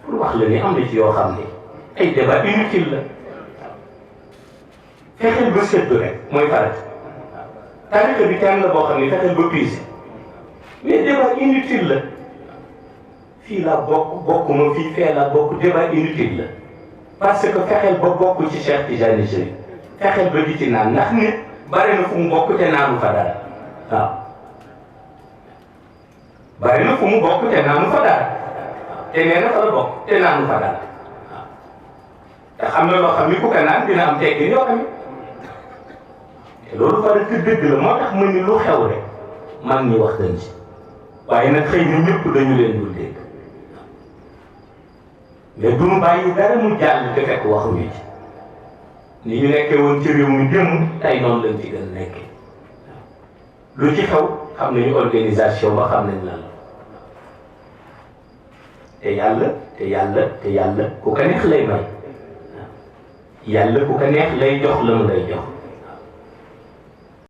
pour wax la ni am na ci yoo xam ne ay débat inutile la fexeel ba seddu rek mooy farat tariqa bi kenn la boo xam ne fexeel ba puiser mais débat inutile la fii la bokkuma fii fee la bokk débat inutile la parce que fexeel ba bokk ci Cheikh Tidiane Chérif fexeel ba di ci naan ndax nit bari na fu mu bokk te naanu fa dara waaw bari na fu mu bokk te naanu fa dara te nee na fa la bokk te naanu fa dara waaw te xam na loo xam ni ku ko naan dina am tekki yoo xam ne te loolu faral di dëgg la moo tax mu ni lu xew rek mag ñi wax dañ ci waaye nag xëy na ñëpp dañu leen dul dégg mais du mu bàyyi dara mu jàll te fekk waxuñu ci ni ñu nekkee woon ci réew mi démb tey noonu lañ ci gën a nekkee lu ci xew xam nañu organisation ba xam nañ lan la te yàlla ku ko neex lay may yàlla ku ko neex lay jox la mu lay jox